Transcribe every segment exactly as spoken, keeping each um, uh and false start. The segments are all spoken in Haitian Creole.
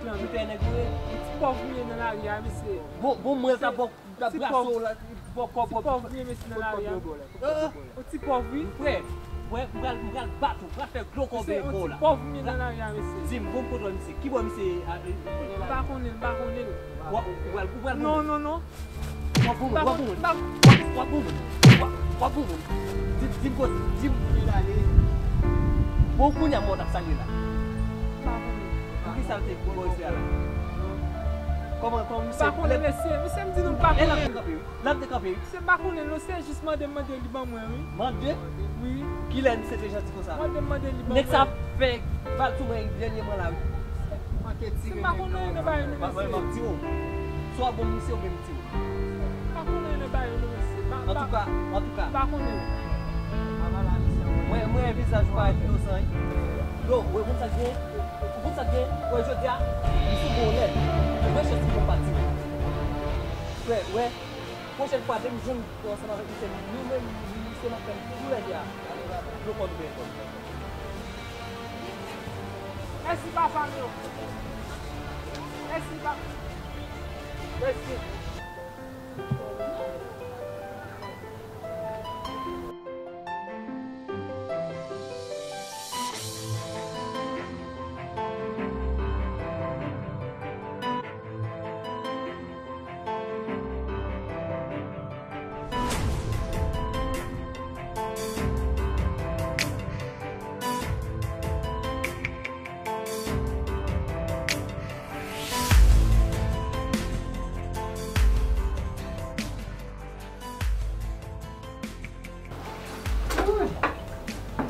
Nan, nou fè nèg ou ye. Yon ti pòv ou ye nan lari a, mesye. Bon, bon, mwen ta bò, ta ti brase pòv, w la, bò kò, ti pòv ou ye, mesye, nan lari a. Yon ti pòv, wi. Frè, frè, m pral, m pral bat ou, m pral fè gwo kò byen kò w la. Yon ti pòv ou ye nan lari a, mesye. Di m, bon, kote misye, ki bò misye, a, e, e, m pa konnen l, m pa konnen l. W a, w a, w a, non, non, non. W ap bon moun, w ap bon moun. W ap bon moun. W ap, w ap bon moun. Di, di m kote, di m kote l ale. Bon, kounye a mwen t ap salye la. Poukisa l te koupe w fè a la? Kòman, kòman misye? Pa konnen, mesye. Mesye, m di nou m pa konnen. L ap te kanpe, wi. L ap te kanpe, wi. Mesye, m pa konnen, non, se jis mande, mande li ban mwen, wi. Mande? Wi. Kilè misye te janti konsa? Mande, mande li ban mwen. Nèg sa fè val sou mwen dènyèman la, wi. Manke tire nèg nan. M pa konnen, non, ba yo, non, mesye. M ap tire w. Swa bon misye oubyen m tire w. M pa konnen nan bagay yo, non, mesye. Antouka, antouka. M pa konnen. Mwen, mwen, vizaj ou parèt inosan, wi. Yo, wè, konn sa k gen? Konn sa k gen? Wè, jodi a, m sou bon lè. Mwen chèz pou m pa tire. Frè, wè, pwochèn fwa, depi m jwenn ou ansanm avèk misye, nou menm, misye, n ap fè m tou lè a. Yo kòd byen kòd. Mèsi, papa m yo. Mèsi, papa. Mèsi. Wi.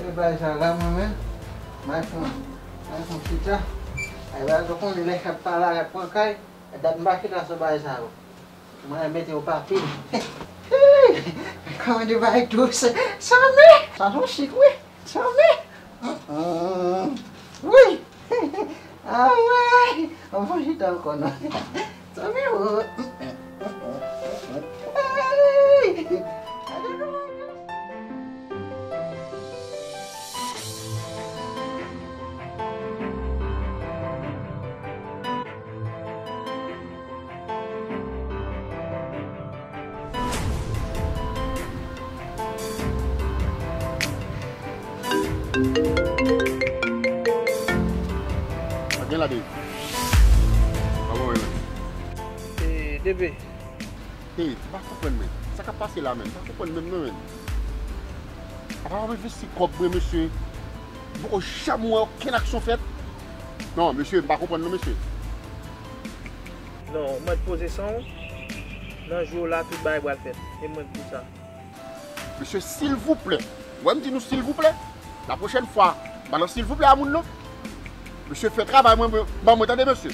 E bay sa la, mwen menm. Mwen fè, mwen fè chita. Ay, bay sa konnen lè chat pale, lè pran kay. Dat m pa chita sou bay sa yo. Mwen mete yo pa pil. Kòman de bay dous. Sa men. Sa son chik, wi. Sa men. Wi. Ah ouais. Anvan chita ankò non. Sa men o. Ay. Alelouya. Sa gen la, Dave? Kòman w ye menm? E, Dave. Hey, m pa konprann, men. Sa k ap pase la, men? M pa konprann menm, non, men. Apa w ap envesti kòb mwen, mesye? M poko janm wè okenn aksyon fèt. Non, mesye, m pa konprann, non, mesye. Non, ou mèt poze san w. Nan jou w la, tout bagay pral fèt. E mwen k di w sa. Mesye, silvouplè. Wè, m di nou silvouplè. La pwochèn fwa, pa nan silvouplè a moun, non. Mesye, fè travay mwen, ban mwen, tande, mesye.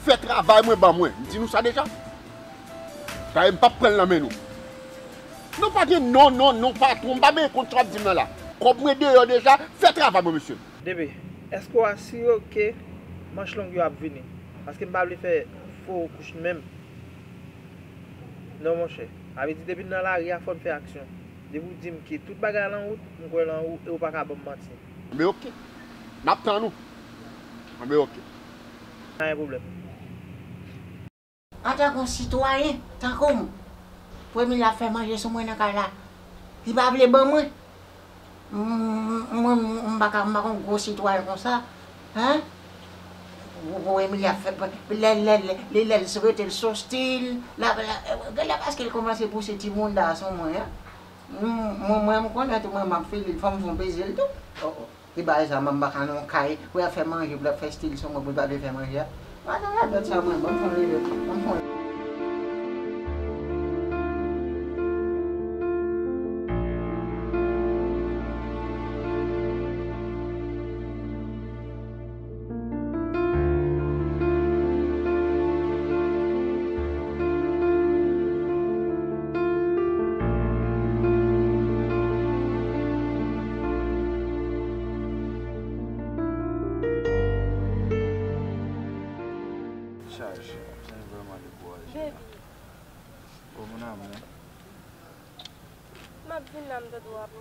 Fè travay mwen, ban mwen. M di nou sa deja. Dayè, m p ap pran l nan men nou. Non, pa gen non, non, non, patwon, m pa bezwen konn sa w ap di m nan la. Kòb mwen deyò deja, fè travay mwen, mesye. Dave, èske w asire w ke manch long yo ap vini? Paske m pa vle fè fo kouch menm. Non, monchè. Sa vle di, depi n nan lari a, fò n fè aksyon. Depi w di m ke tout bagay lan wout, m kwè lan ou e w pa ka ban m manti. Anben, oke. N ap tann ou. Anben, oke. Pa gen pwoblèm. Antanke yon sitwayen, tankou m, pou Emilia ap fè manje sou mwen nan kay la, li pa vle ban mwen. M, mwen, m, m pa ka, m pa konn gwo sitwayen konsa, en? Pou, pou Emilia ap fè, lè, lè, lè, lè, lè l rete l sou stil, la, la, gen lè paske l kòmanse pouse ti bounda sou mwen, en? M, mwen, mwen, m konnen tou, mwen, m ap file l, fò m fè yon peze l tou. Oh, oh. E bagay sa, m pa ka nan yon kay, pou y ap fè manje, pou l ap fè stil sou mwen, pou l pa vle fè manje a. Gade radòt sa mwen, ban m fè yon leve, ban m fè yon Chaj, sa vrèman dekourajan. Baby. Oh, mon amour. M ap vin la, m tande w ap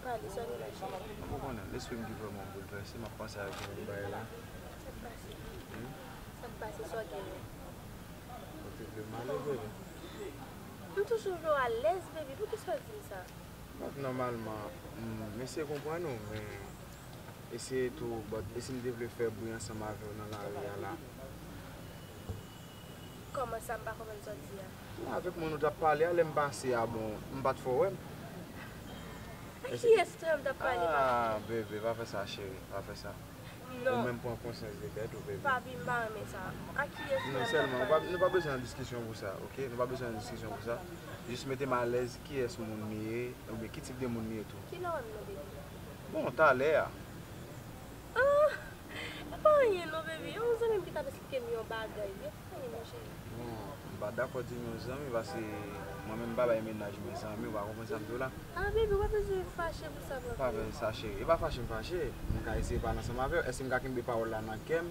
pale, sa ki la, cheri? Ou konnen, lespri m ki vrèman boulvèse, m ap panse avèk yon bagay la. Sa k pase? Hmm? Sa k pase? M toujou vle w alèz, baby. Poukisa w di m sa? But nòmalman, m eseye konprann ou, men eseye tou, but e si m te vle fè bri ansanm avè w nan lari a la? Kòman sa, m pa konprann sa w di a? Men avèk moun ou t ap pale a, lè m pase a, bon, m pa t fè w wè m. A kiyès frè m t ap pale, papi? Ah, bebe, pa fè sa, cheri, pa fè sa. Ou menm pran konsyans de tèt ou, bebe. Papi, m pa renmen sa. A kiyès frè m t ap pale? Non, sèlman, ou pa, nou pa bezwen nan diskisyon pou sa, oke? Nou pa bezwen nan diskisyon pou sa. Jis mete m alèz kiyès moun li ye, oubyen ki tip de moun li ye tou. Kilè w wè m nan, bebe? Bon, talè a. Ah! E pa anyen non, baby. Yon zanmi m ki t ap eksplike m yon bagay. E pa anyen non, cheri. Bon, m pa dakò di m yon zanmi, paske mwen menm m pa bay mennaj mwen zanmi, ou pa konprann sa m di w la? Ah, baby, w pa bezwen fache pou sa, pa bezwen sa, cheri. E pa fache m fache. M ka eseye pale ansanm avè w. Èske m ka kenbe pawòl la nan kè m?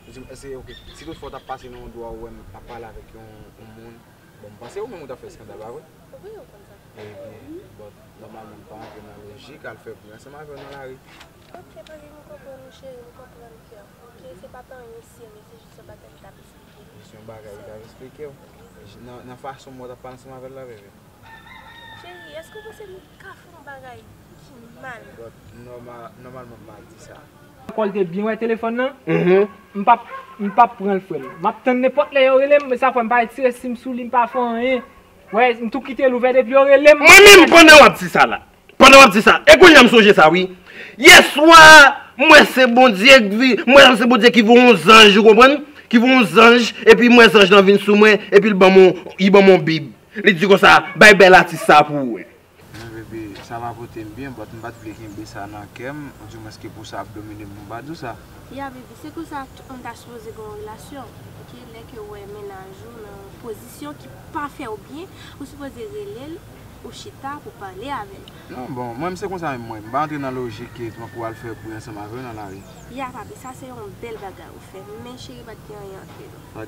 Ou di m, èske, oke, si toutfwa w t ap pase nan yon dwa ou wè m ap pale avèk yon, yon moun, bon, m panse ou menm ou t ap fè eskandal, pa vre? Wi, ou konn sa. Ebyen, bon, nòmalman, m pa antre nan lojik al fè bri ansanm avè w nan lari. Oke, baby, m konprann ou, cheri, m konprann kè w. Oke, se pa t anyen serye, se jis yon bagay m t ap eksplike w. Jis yon bagay ou t ap eksplike w. Nan, nan fason mwen w t ap pale ansanm avè l la, bebe. Cheri, èske w panse m ka fè yon bagay ki mal? But nòma-, nòmalman, m pa di sa. Kò l te byen wè telefòn nan. Mhm. M p ap, m p ap pran l, frè m. M ap tann nenpòt lè yo rele m, men sa fè m pa retire sim sou li, m pa fè anyen. Wè, m tou kite l ouvè depi yo rele m. Mwen menm, pandan w ap di sa la, pandan w ap di sa, e kounye a m sonje sa, wi. Yèswa, m wè se Bondye k vi-, m wè se Bondye ki voye yon zanj, ou konprann? Ki voye yon zanj, epi m wè zanj lan vin sou mwen, epi l ban m yon, li ban m yon Bib. Li di konsa, "Bay bèl atis sa pou ou wè." Men, bebe, sa pa pote m byen, but m pa t vle kenbe sa nan kè m, oudimwens ke pou sa ap domine m pou m pa di w sa. Ya, bebe, se konsa tout moun ta sipoze gen yon relasyon, oke? Lè ke w wè mennaj ou nan pozisyon ki pa fè w byen, ou sipoze rele l, ou chita pou pale avè l. Non, bon, mwen, m se konsa menm mwen. M pa antre nan lojik ke tankou al fè bri ansanm avè w nan lari. Ya, papi, sa se yon bèl bagay ou fè, men cheri, pa t gen anyen antre nou.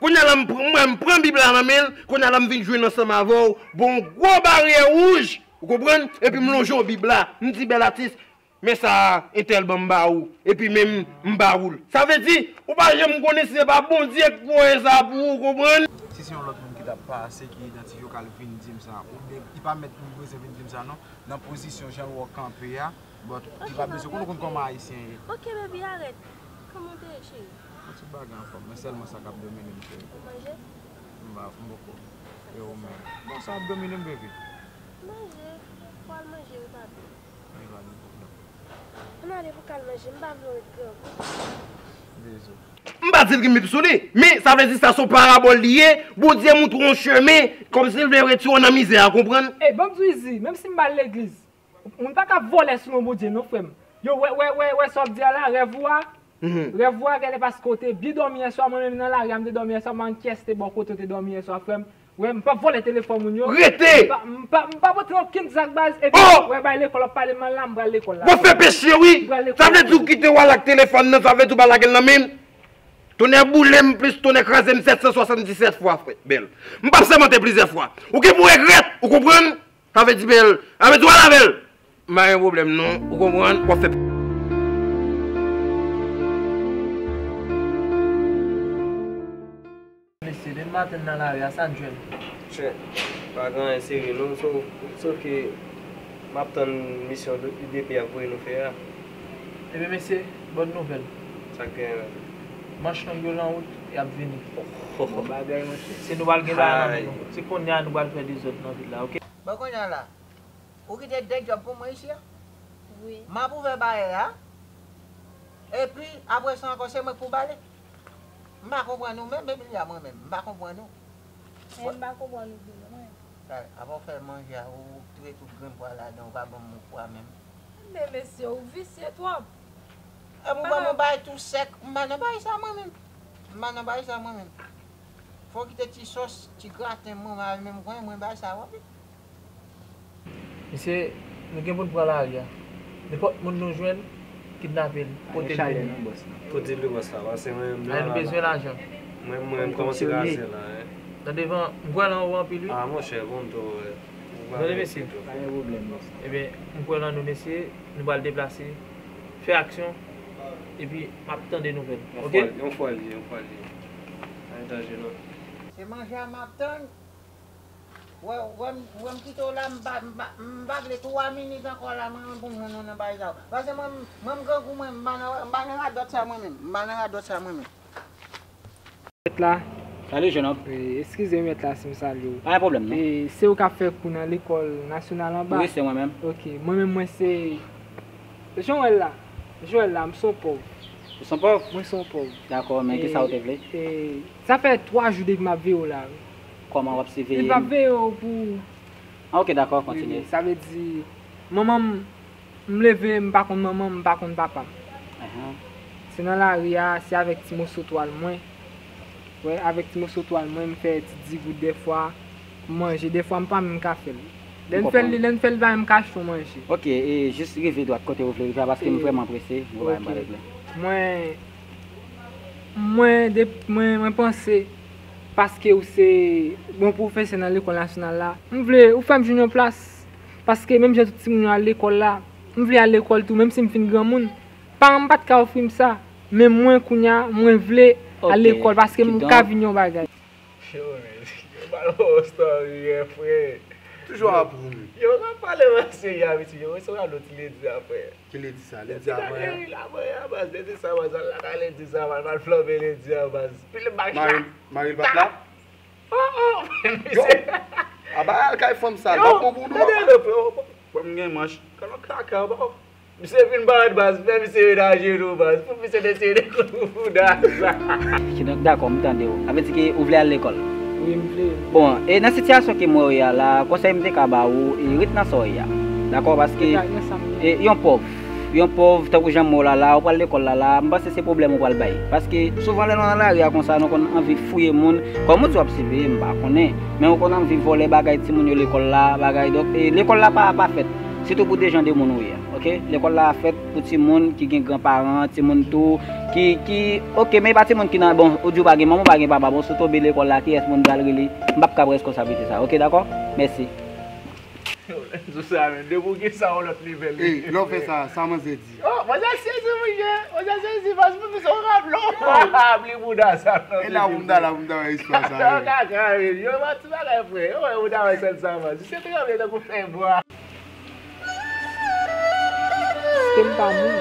Kounye a la, m pr-, mwen, m pran Bib la nan men l, kounye a la, m vin jwenn ansanm avè w, bon, gwo baryè wouj, ou konprann? Epi m lonje w Bib la, m di, "Bèl atis, men sa entèl ban m ba ou, epi menm m ba ou l." Sa vle di, ou pa janm konnen si se pa Bondye k voye sa pou ou, ou konprann? Si se yon lòt moun ki t ap pase, ki idantifye w, k al vin di m sa, ou byen, li pa mèt bezwen vin di m sa, non, nan pozisyon jan w kanpe a, but li pa bezwen konn, ou konn kòman Ayisyen ye. Oke, baby, arèt. Kòman w te ye, cheri? Yon ti bagay anfòm, men sèlman sa k ap domine m, cheri. Ou manje? M pa, m poko. E ou menm? Bon, sa ap domine m, bebe. Manje. Fò w al manje, wi, papi. Li pa gen pwoblèm. Ann ale pou w ka al manje, m pa vle w ret grangou. Dezole. M pa di l gen Bib sou li, men sa vle di sa se yon parabòl li ye, Bondye montre w yon chemen, kòmsi l vle retire w nan mizè a, konprann? Ey, ban m di w, Izi, menm si m pa al legliz, moun pa ka vòlè sou non Bondye non, frè m. Yo, wè, wè, wè, wè sa w ap di a la, rèv ou a, rèv ou a, gade paske w te byen dòmi yèswa, mwen menm nan lari a, m te dòmi yèswa, m pa konn kiyès te ba w kote w te dòmi yèswa, frè m. Wè, m p ap vòlè telefòn moun yo. Rete! M pa, m pa, m pa pote okenn zak baz, epi wè bay lekòl w ap pale mal la, m pral lekòl la. W ap fè peche, wi! M pral lekòl. Sa vle di w kite w al ak telefòn nan, sa vle di w pa lage l nan men m? Tonnè boule m plis tonnè kraze m sèt san swasanndisèt fwa, frè Bèl. M p ap sèmante plizyè fwa. Ou gen pou regrèt, ou konprann? Sa vle di Bèl, sa vle di w al avè l. M pa gen pwoblèm non, ou konprann? W ap fè. Mesye, depi maten nan lari a, sa n jwenn? Chè, pa gen anyen serye non, sof, sof ke m ap tann misyon de, de pe ap voye nou fè a. Ebyen mesye, bòn nouvèl. Sa k genyen menm? Manch lang yo lan wout, y ap vini. Bon bagay, monchè. Si nou pral gen bagay nan men nou, se kounye a nou pral fè dezòd nan vil la, oke? Bon, kounye a la, ou kite de djòb pou mwen isi a? Wi. M ap ouvè bayè a. Epi, apre sa ankò, se mwen k pou bale. M pa konprann ou menm, Emilia, mwen menm. M pa konprann ou. Men m pa konprann ou vre non, mwen. Sa, apa w fè manje a, ou tou, tout grenn pwa ladan, ou pa ban m yon pwa menm. Men mesye, ou visye twòp. Epi ou ban m yon bagay tou sèk, m pa nan bagay sa mwen menm. M pa nan bagay sa mwen menm. Fò w kite ti sòs, ti graten mwen, mwen menm, mwen, mwen bagay sa, w ap. Mesye, nou gen pou n pran lari a. Nenpòt moun nou jwenn, kidnape l, pote l vini. Pote l vini, bòs la, paske mwen menm la, nou bezwen lajan. Mwen, mwen, mwen kòmanse kraze la, wi. Nan devan, m kwè nan ou anpil, wi. Ah, monchè, bon, m tou, wi. Tande, mesye. Pa gen pwoblèm, bòs. Ebyen, m kwè nan nou, mesye. Nou pral deplase, fè aksyon, epi m ap tande nouvèl, oke? Yon fwa l ye, yon fwa l ye. Pa gen danje, non. Se manje a m ap tann. Wè, wè, m- wè m kite w la, m pa, m pa, m pa vle twa minit ankò la, mwen menm pou m jwenn nou nan bagay sa yo. Paske mwen, mwen m grangou, mwen, m pa nan, m pa nan radòt sa mwen menm. M pa nan radòt sa mwen menm. Mèt la. Salut, jeune homme. Wi, eskize mèt la si m salye w. Pa gen pwoblèm, non. E, se ou k ap fè kou nan lekòl nasyonal anba? Wi, se mwen menm. Ok, mwen menm, mwen se Joël la. Joël la, m se yon pòv. Ou se yon pòv? Mwen se yon pòv. Dakò, men kisa ou te vle? E, sa fè twa jou depi m ap veye w la, wi. Kòman w ap siveye m? M ap veye w pou Ah, ok, dakò, kontinye. Wi, wi, sa vle di, manman m, m leve, m pa konn manman m, m pa konn papa m. Ahan. Se nan lari a, se avèk ti moso twal mwen. Wè, avèk ti moso twal mwen, m fè ti digout dèfwa, m manje. Dèfwa, m pa menm ka fè l. Lè n fè l, lè n fè l, li pa menm ka achte yon manje. Ok, e jis rive dwat kote ou vle rive a, paske m vrèman prese, m pa menm pale byen. Mwen, mwen, de, mwen, mwen panse, paske ou se bon pwofesè nan lekòl nasyonal la, m vle ou fè m jwenn yon plas. Paske menm jan tout timoun yo al lekòl la, m vle al lekòl tou, menm si m fin granmoun. Paran m pa t ka ofri m sa, men mwen kounye a, mwen vle al lekòl paske m ka vin yon bagay. Yo, men, yo pral fè yon story, frè. Toujou ap ap ri. Yo, m ap pale mwen serye avè ti yo. Mwen se yon lòt ledi a, frè. Ki ledi sa? Ledi a mwen an? Ledi la mwen an, baz. Ledi sa, baz. Al lakay ledi sa, baz. Al flanbe ledi a, baz. Pile bak la. Mari l pa t la? Oh, oh. Yo, aba al kay fanm sa, l pa bon pou nou, papa. Tande, frè. Bon, m gen manch. Kalon kaka, baz. Misye vin parèt, baz, fè misye ret ajenou, baz, pou misye te eseye dekouvri bouda sa. Kidonk, dakò, m tande w. Sa vle di ke ou vle al lekòl? Wi, m vle. Bon, e nan sitiyasyon ke m wè w ye a la, konsèy m te ka ba ou, e ret nan sa w ye a. Dakò, paske, e, yon pòv, yon pòv, tankou jan m wè w la la, ou pral lekòl la la, m panse se pwoblèm ou pral bay. Paske, souvan lè nou nan lari a konsa, nou konn anvi fouye moun. Kòm ou di w ap siveye, m pa konnen. Men ou konn anvi vòlè bagay timoun yo lekòl la, bagay, donk, e, lekòl la pa, pa fèt. Sitou pou de jan de moun ou ye a. Ok, lekòl la fèt pou timoun ki gen gran paran, timoun tou, ki, ki, ok, men e pa timoun ki nan, bon, ou di w pa gen manman, ou pa gen papa, bon, si w tonbe lekòl la, kiyès moun pral rele? M p ap ka pran reskonsablite sa, ok, dakò? Mèsi. Yo, Lorenzo sa menm, depi w gen sa, yon lòt level. Ey, lè w fè sa, sa manzè di? Oh, manzè sezi, monchè. Manzè sezi, baz, pou misye yon rap, non. Pli bouda sa, non. E la pou m ta, la pou m ta wè istwa sa yo. Yo, kaka, yo, yon ti bagay, frè. Yo, wè, bouda wè sèl sa, baz. Se tranble tankou fèy bwa. Èske m pa moun?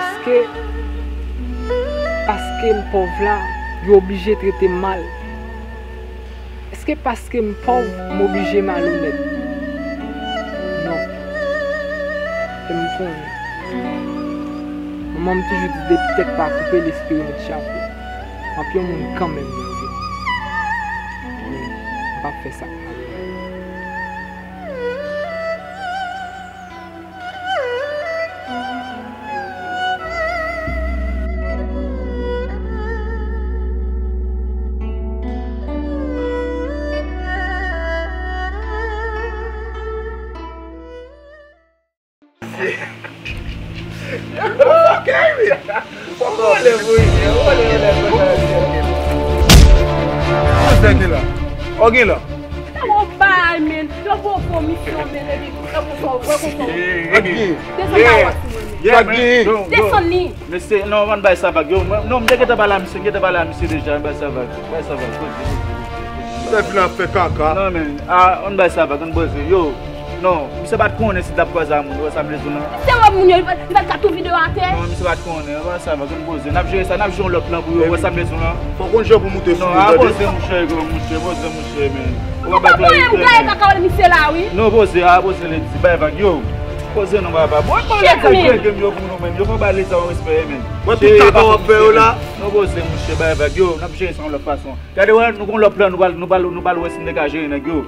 Èske paske m pòv la, yo oblije trete m mal? Èske paske m pòv, m oblije malonèt? Non. E m konnen. Manman m toujou di depi tèt pa koupe, lespri remèt chapo. M ap yon moun kanmenm, malgre. Men, m p ap fè sa k mal. Ok, wi. Fòk ou lè pou li, ou lè, ou lè, ou lè. Ou gen la. Ou gen la. Sa w bay, men. Yo bon komisyon, men, epi, yo bon sa, w wè konsa. Gad gen. Desann pa wè sou mwen, men. Gad gen. Desann li. Mesye, non, ann bay sa vag. Yo, mwen, non, m te gentan pale a misye, m gentan pale a misye deja, ann bay sa vag. Bay sa vag. Misye vin ap fè kaka. Non, men, a, ann bay sa vag, ann poze. Yo, non, misye pa t konnen si l t ap kwaze a moun, ou wè sa m vle di w lan? Misye wè moun yo, li pa, li pa t ka tou vide yo atè. Non, misye pa t konnen, ann bay sa vag, ann poze. N ap jere sa, n ap jere yon lòt plan pou yo, ou wè sa m vle di w lan? Fò w konn jan pou moute sou yo, tande? Non, a poze, mouche, gwo mouche, poze, mouche, men. Ou pa bay klarite, men. Ou pa konnen m gaye kaka wè misye la, wi. Non, poze, a poze, ledi, bay vag, yo. Poze non, papa. Bon, mwen lè k jere m yo pou nou, men. Yo fò bay leta yon respè, men. Mwen tout kaka w ap fè yo la. Non, poze, mouche, bay vag, yo. N ap jere sa yon lòt fason. Gade, wè, nou gon lòt plan, nou pral, nou pral, nou pral wè si n te ka jere nèg yo.